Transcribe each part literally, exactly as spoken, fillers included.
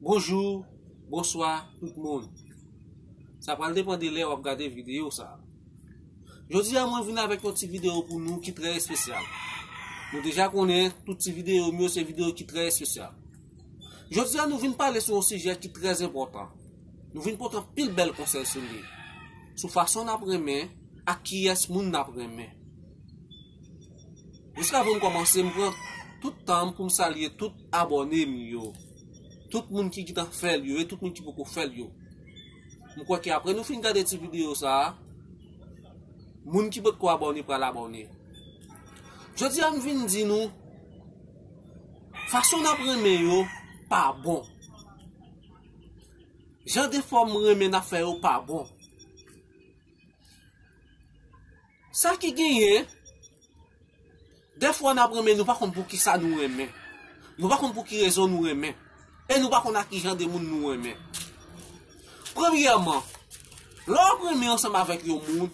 Bonjou, bonswa tout moun. Sa pral depann de lè w ap gade videyo sa a. Jodi a mwen vin avèk yon ti videyo pou nou ki trè espesyal. Nou deja konnen tout ti videyo m yo se videyo ki trè espesyal. Jodi a nou vin pale sou yon sijè ki trè enpòtan. Nou vin pote anpil bèl konsèy sou li. Sou fason n ap renmen ak kiyès moun n ap renmen. Jiskavan m kòmanse, m pran tout tan m pou m salye tout abòne m yo. Tout moun ki gentan fè l yo e tout moun ki poko fè l yo. M kwè ke apre nou fin gade ti videyo sa a, moun ki potko abòne pral abòne. Jodi a m vin di nou, fason n ap renmen yo pa bon. Jan de fòm renmen n ap fè yo pa bon. Sa ki genyen, dèfwa n ap renmen, nou pa konn poukisa nou renmen. Nou pa konn pou ki rezon nou renmen. E nou pa konn ak ki jan de moun nou renmen. Premyèman, lè w ap renmen ansanm avèk yon moun,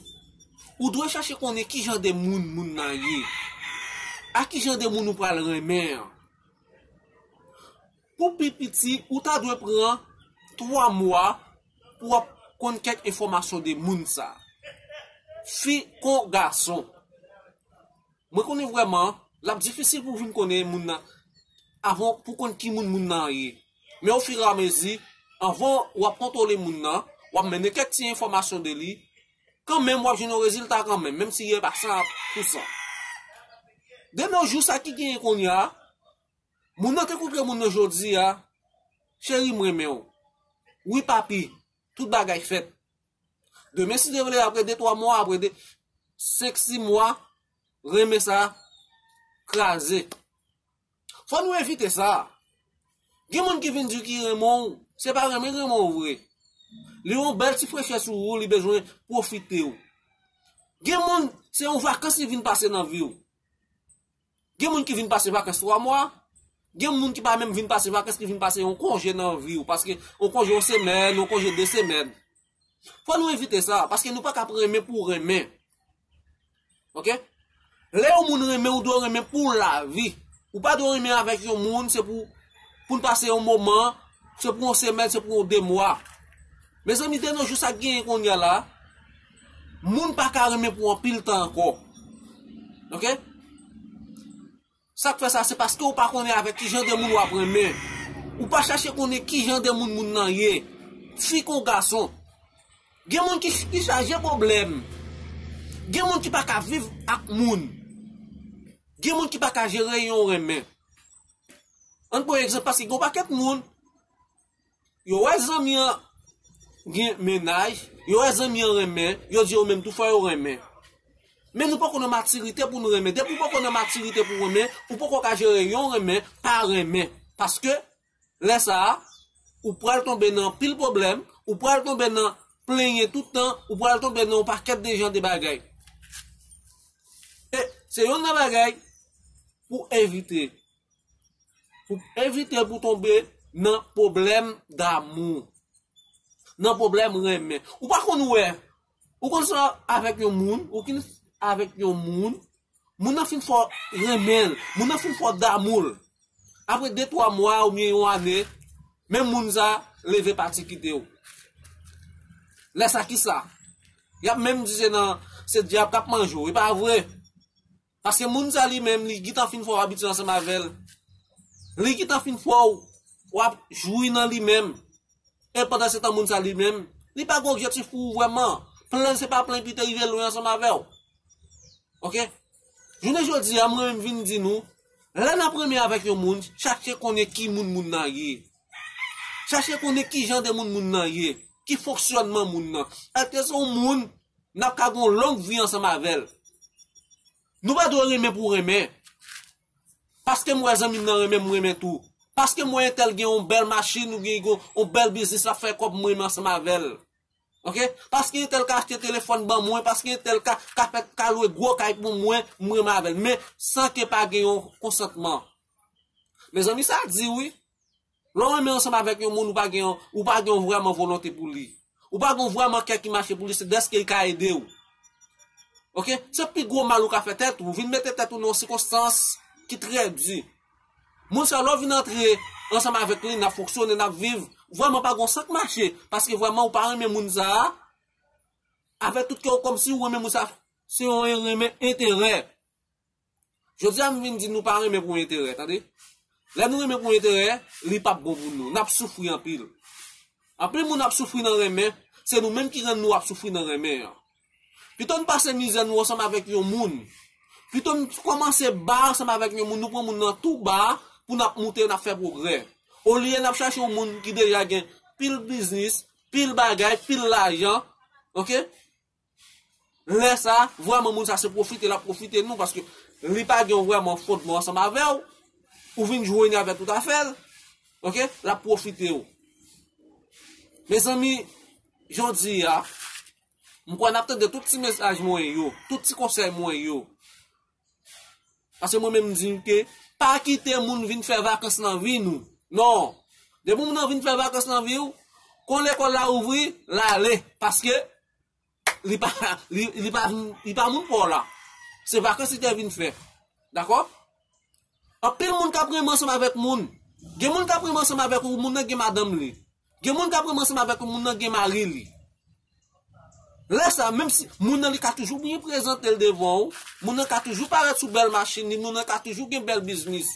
ou dwe chache konnen ki jan de moun moun nan ye. Ak ki jan de moun ou pral renmen an. Pou pi piti, ou ta dwe pran twa mwa pou w ap konn kèk enfòmasyon de moun sa. Fi kon gason. Mwen konnen vrèman, l ap difisil pou w vin konnen moun nan avan pou konn ki moun moun nan ye. Men ofiramezi, anvan w ap kontwole moun nan, w ap mennen kèk ti enfòmasyon de li, kanmenm w ap jwenn yon rezilta kanmenm, menm si li pa san pou san. De nos jours, sa ki genyen kounye a, moun nan te kontre moun nan jodi a, cheri, m renmen w. Wi, papi, tout bagay fèt. Demen, si Dye vle, apre de twa mwa, apre de senk sis mwa, renmen sa kraze. Fò nou evite sa. Gen moun ki vin di ki renmen w, se pa renmen renmen w vre. Li yon bèl ti frechè sou ou, li bezwen pwofite w. Gen moun, se yon vakans li vin pase nan vi w. Gen moun ki vin pase vakans twa mwa. Gen moun ki pa menm vin pase vakans, ki vin pase yon konje nan vi w. Paske yon konje yon semèn, yon konje de semèn. Fò nou evite sa, paske nou pa ka ap renmen pou renmen. Oke? Lè yon moun renmen, ou dwe renmen pou lavi. Ou pa dwe renmen avèk yon moun, se pou, pou n pase yon moman, se pou yon semèn, se pou yon de mwa. Mezanmi, de nos jours, sa k genyen kounye a la, moun pa ka renmen pou anpil tan ankò. Oke? Sa k fè sa, se paske ou pa konnen avèk ki jan de moun w ap renmen. Ou pa chache konnen ki jan de moun moun nan ye. Fi kon gason. Gen moun ki, ki chaje pwoblèm. Gen moun ki pa ka viv ak moun. Gen moun ki pa ka jere yon renmen. Ann pran egzanp, paske gen yon pakèt moun, yo wè zanmi an gen mennaj, yo wè zanmi an renmen, yo di yo menm tou fò yo renmen. Men nou poko nan matirite pou nou renmen. Depi w poko nan matirite pou renmen, ou poko ka jere yon renmen, pa renmen. Paske, lè sa a, ou pral tonbe nan anpil pwoblèm, ou pral tonbe nan plenyen tout tan, ou pral tonbe nan yon pakèt de jan de bagay. E se youn nan bagay pou evite. Pou evite pou tonbe nan pwoblèm damou. Nan pwoblèm renmen. Ou pa konn wè. Ou konn sa avèk yon moun, ou konn avèk yon moun, moun nan fin fè w renmen l, moun nan fin fè w damou l. Apre de twa mwa oubyen yon ane, menm moun sa leve pati kite w. Lè sa ki sa? Y ap menm di se nan, se dyab k ap manje w, e pa vre. Paske moun sa li menm, li gentan fin fè w abitye ansanm avè l. Li gentan fin fè w, w ap jwi nan li menm. E pandan se tan moun sa li menm, li pa gen objektif pou ou vrèman. Plan l se pa plan pou te rive lwen ansanm avè w. Oke? Jounen jodi a, mwen menm vin di nou, lè n ap renmen avèk yon moun, chache konnen ki moun moun nan ye. Chache konnen ki jan de moun moun nan ye, ki fonksyònman moun nan. Èske se yon moun n ap ka gen yon long vi ansanm avè l? Nou pa dwe renmen pou renmen. Paske m wè zanmi m nan renmen m, m renmen tou. Paske m wè entèl gen yon bèl machin oubyen yon, yon bèl biznis l ap fè kòb, m renmen ansanm avè l. Oke? Paske entèl ka achte telefòn ban mwen, paske entèl ka, ka fè, ka lwe gwo kay pou mwen, m renmen avè l. Men san ke pa gen yon konsantman. Mezanmi, sa di wi. Lè w renmen ansanm avèk yon moun, ou pa gen yon, ou pa gen yon vrèman volonte pou li. Ou pa gen yon vrèman kè ki mache pou li, se dèske li ka ede w. Oke? Se pi gwo mal ou ka fè tèt ou, vin mete tèt ou nan yon sikonstans ki trè di. Moun sa, lè w vin antre ansanm avèk li, n ap fonksyone, n ap viv. Vrèman, pa gen yon san k mache, paske vrèman, ou pa renmen moun sa a, avèk tout kè w, kòmsi ou renmen moun sa a, se yon renmen enterè. Jodi a, m vin di nou pa renmen pou enterè, tande. Lè nou renmen pou enterè, li p ap bon pou nou. N ap soufri anpil. Anpil moun ap soufri nan renmen, se nou menm ki rann nou ap soufri nan renmen an. Pito n pase mizè nou ansanm avèk yon moun. Pito n kòmanse ba ansanm avèk yon moun, nou pran moun nan tou ba pou n ap moute, n ap fè pwogrè. Olye n ap chache yon moun ki deja gen pil biznis, pil bagay, pil lajan, oke? Lè sa, vrèman, moun sa se pwofite, l ap pwofite nou, paske li pa gen vrèman fondman ansanm avè w, ou vin jwenn avè tout afè l, oke? L ap pwofite w. Mezanmi, jodi a, m kwè n ap tande tout ti mesaj mwen yo, tout ti konsèy mwen yo. Paske mwen menm m di ke pa kite moun vin fè vakans nan vi nou. Non. Depi moun nan vin fè vakans nan vi w, kon lekòl la ouvri, l ale. Paske li pa, li, li pa, li pa moun pa w la. Se vakans li te vin fè. Dakò? Anpil moun k ap renmen ansanm avèk moun. Gen moun k ap renmen ansanm avèk ou, moun nan gen madanm li. Gen moun k ap renmen ansanm avèk ou, moun nan gen mari li. Lè sa, menm si moun nan li ka toujou byen prezante l devan w, moun nan ka toujou parèt sou bèl machin li, moun nan ka toujou gen bèl biznis.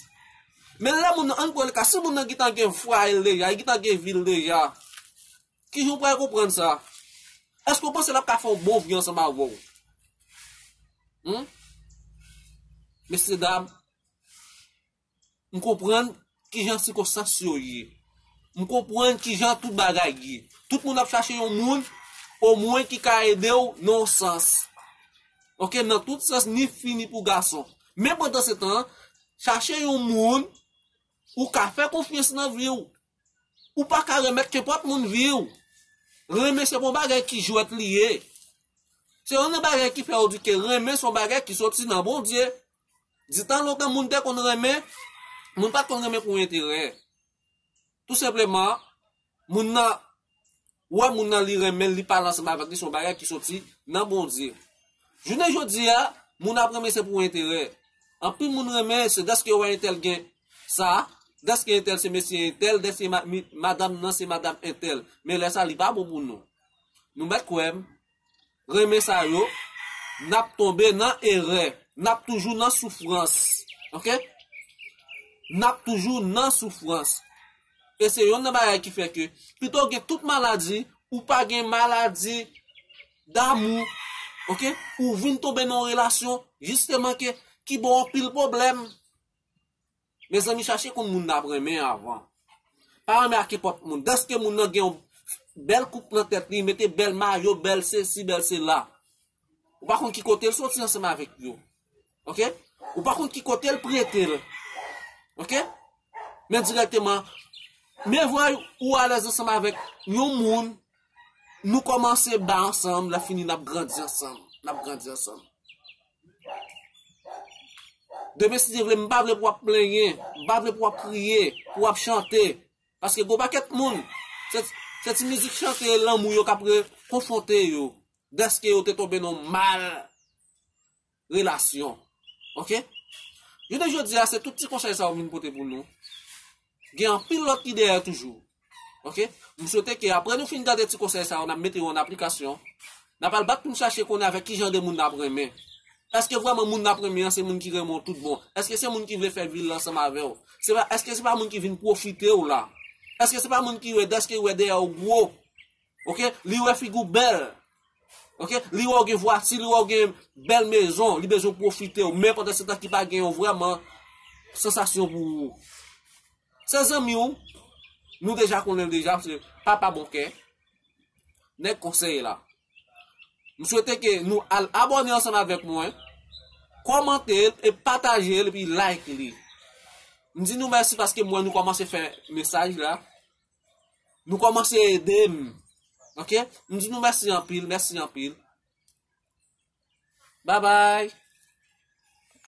Men lè moun nan, ann pran le ka, si moun nan gentan gen fwaye l deja, li gentan gen vi l deja, kijan w pral konprann sa? Èske w panse l ap ka fè yon bon vi ansanm avè w? Hmm? Mesyedam, m konprann kijan sikonstans yo ye. M konprann kijan tout bagay ye. Tout moun ap chache yon moun, omwen ki ka ede w nan yon sans. Oke, nan tout sans, ni fi ni pou gason. Men pandan se tan, chache yon moun ou ka fè konfyans nan vi w. Ou pa ka remèt kenpòt moun vi w. Renmen se pa yon bagay ki jwèt li ye. Se youn nan bagay ki fè yo di ke renmen se yon bagay ki soti nan Bondye. Di tan lontan moun te konn renmen, moun pa t konn renmen pou enterè. Tou senpleman, moun nan, wè moun nan li renmen l, li pale ansanm avèk li, se yon bagay ki soti nan Bondye. Jounen jodi a, moun ap renmen se pou enterè. Anpil moun renmen se dèske yo wè entèl gen sa, dèske entèl se mesye entèl, dèske ma-, mi-, madanm nan se madanm entèl. Men lè sa, li pa bon pou nou. Nou mèt kwè m, renmen sa yo, n ap tonbe nan erè, n ap toujou nan soufrans. Oke? N ap toujou nan soufrans. E se youn nan bagay ki fè ke, pito w gen tout maladi, ou pa gen maladi damou, oke? Ou vin tonbe nan yon relasyon, jisteman, ke, ki ba w anpil pwoblèm. Mezanmi, chache konn moun n ap renmen avan. Pa renmen ak kenpòt moun. Dèske moun nan gen yon bèl koup nan tèt li, mete bèl mayo, bèl sesi, bèl sela. Ou pa konn ki kote l soti ansanm avèk yo. Oke? Ou pa konn ki kote l prete l. Oke? Men dirèkteman, men vwè ou alèz ansanm avèk yon moun, nou kòmanse ba ansanm, lè fini n ap grandi ansanm. N ap grandi ansanm. Demen, si Dye vle, m pa vle pou w ap plenyen, m pa vle pou w ap kriye, pou w ap chante. Paske gon pakèt moun, se, se ti mizik chante lanmou yo k ap rekonfwonte yo, dèske yo te tonbe nan mal relasyon. Oke? Jounen jodi a, se tout ti konsèy sa yo m vin pote pou nou. Gen anpil lòt ki dèyè toujou. Oke? M swete ke apre nou fin tande ti konsèy sa yo, n ap mete yo an aplikasyon. N ap al bat pou n chache konnen avèk ki jan de moun n ap renmen. Èske vrèman moun n ap renmen an se moun ki renmen w tout bon? Èske se moun ki vle fè vi l ansanm avè w? Se pa, èske se pa moun ki vin pwofite w la? Èske se pa moun ki wè, dèske wè dèyè w gwo? Oke? Li wè figi w bèl. Oke? Li wè w gen vwati, li wè w gen bèl mezon, li bezwen pwofite w. Men pandan se tan ki pa gen yon vrèman sansasyon pou ou. Se zanmi w, nou deja konnen l deja, se papa bon kè, nèg konsèy la. M swete ke nou al abòne ansanm avèk mwen, kòmante l e pataje l epi like li. M di nou mèsi paske m wè nou kòmanse fè mesaj la. Nou kòmanse ede m. Oke? M di nou mèsi anpil, mèsi anpil. Babay.